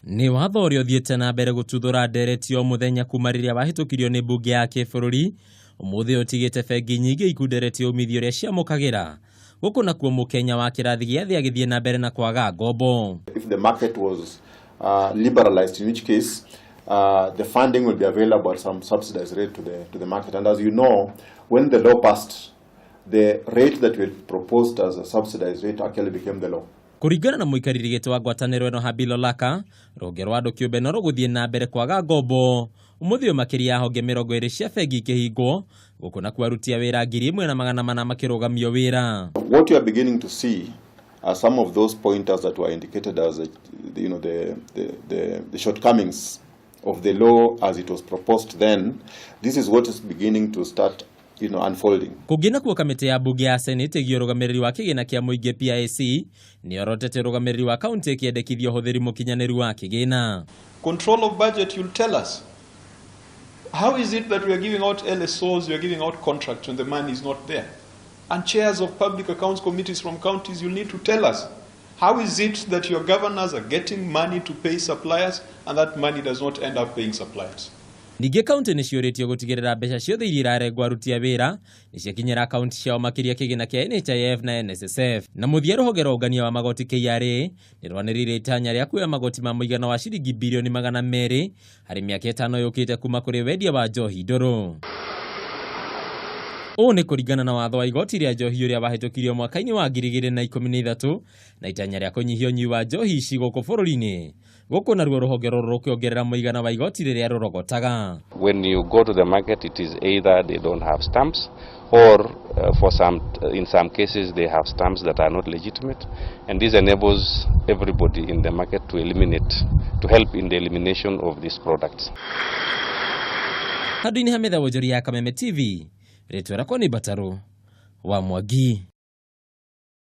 Nĩ watho ũrĩa ũthiĩte na mbere gũtuthũra ndereti o mũthenya kuma rĩrĩa wahĩtũkirio nĩ mbunge ya kĩbũrũri. Ũmũthĩ ũtigĩte bengi nyingĩ ikunderetie umithio ũrĩa ciamũkagĩra. Gũkũ nakuo mũkenya wa kĩrathi gĩa thĩ agĩthiĩ na mbere na kwaga ngombo. If the market was liberalized, in which case the funding will be available at some subsidized rate to the market. And as you know, when the law passed, the rate that we had proposed as a subsidized rate actually became the law. Kũringana na mũikarĩri gĩtĩ wa ngwatanĩro ĩno Habil Olaka, rũhonge rwa andũ kĩũmbe no rũgũthiĩ na mbere kwaga ngombo. Ũmũthĩ ũyũ makĩria ya honge 20 cia bengi ikĩhingwo, gũkũ nakuo aruti a wĩra 1400 makĩrũgamio wĩra. What you are beginning to see are some of those pointers that were indicated as you know, the shortcomings of the law as it was proposed then. This is what is beginning to start unfolding. Kũngĩ nakuo kamĩtĩ ya mbunge ya Senate ĩgiĩ ũrũgamĩrĩri wa kĩgĩna kĩa mũingĩ PIC nĩyorotete ũrũgamĩrĩri wa kaunti ĩkĩendekithia ũhũthĩri mũkinyanĩru wa kĩgĩna. Control of budget, you'll tell us. How is it that we are giving out LSOs, we are giving out contracts when the money is not there? And chairs of public accounts committees from counties, you'll need to tell us. How is it that your governors are getting money to pay suppliers and that money does not end up paying suppliers? Ningĩ kaunti nĩ ciũrĩtio gũtigĩrĩra mbeca ciothe iria irarengwo aruti a wĩra nĩ ciakinyĩra akaunti ciao, makĩria kĩgĩna kĩa NHIF na NSSF. Na mũthia, rũhonge rwa ũngania wa magoti KRA nĩ rwanĩrĩire itanya rĩa kuoya magoti ma mũigana wa ciringi birioni 200 harĩ mĩaka 5 yũkĩte kuma kũrĩ wendia wa njohi ndũrũ. Ũũ nĩ kũringana na watho wa igoti rĩa njohi ũrĩa wahĩtũkirio mwaka-inĩ wa 2013 na itanya rĩa kũnyihia ũnyui wa njohi ici gũkũ bũrũri-inĩ. Gũkũ naruo rũhonge rũrũ rũkĩongerera mũigana wa igoti rĩrĩa rũrogotaga. When you go to the market, it is either they don't have stamps or in some cases they have stamps that are not legitimate, and this enables everybody in the market to help in the elimination of these products. Handũ-inĩ ha metha wonjoria ya Kameme TV, rĩtwa rĩakwa nĩ Mbatarũ wa Mwangi.